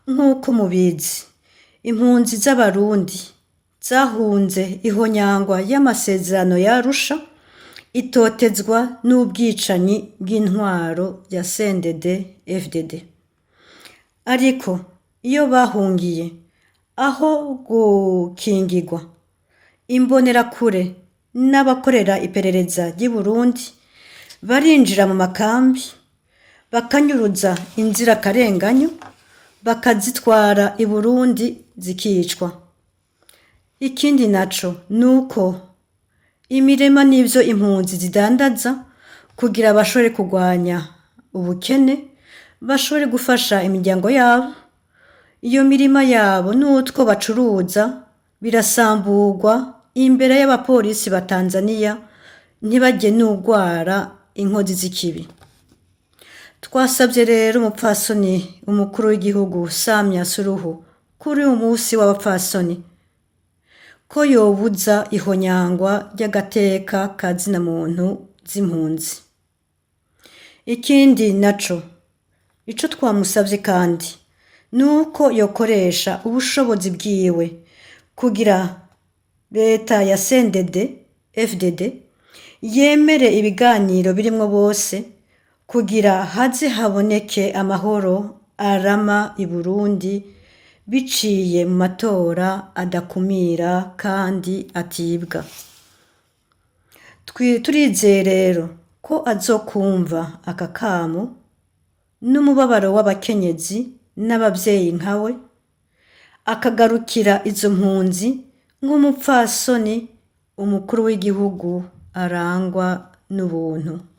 Nk'uko mubizi, impunzi z'Abarundi zahunze ihonyangwa y'amasezerano ya Arusha, itotezwa n'ubwicanyi bw'intwaro ya CNDD FDD. Ariko iyo bahungiye, aho gukingirwa, imbonerakure n'abakorera iperereza ry'i Burundi barinjira mu makambi, bakanyuruza inzirakarenganyo, bakazitwara i Burundi zikicwa. Ikindi naco nuko imirima n'ivyo impunzi zidandaza kugira bashobore kurwanya ubukene, bashobore gufasha imiryango yabo, iyo mirima yabo n'utwo bacuruza birasamburwa imbere y'abapolisi ba Tanzaniya, ntibajye n'urwara inkozi z'ikibi. Twasabye rero umupfasoni umukuru w'igihugu Samia Suluhu kuri uyu musi w'abapfasoni ko yobuza ihonyangwa ry'agateka ka zina muntu z'impunzi. Ikindi naco, ico twamusavye kandi nuko yokoresha ubushobozi bwiwe kugira leta ya CNDD FDD yemere ibiganiro birimwo bose, kugira haze haboneke amahoro arama i Burundi biciye mu matora adakumira kandi atibwa. Turizeye rero ko azokumva aka kamo n'umubabaro w'abakenyezi n'abavyeyi nkawe, akagarukira izo mpunzi nk'umupfasoni umukuru w'igihugu arangwa n'ubuntu.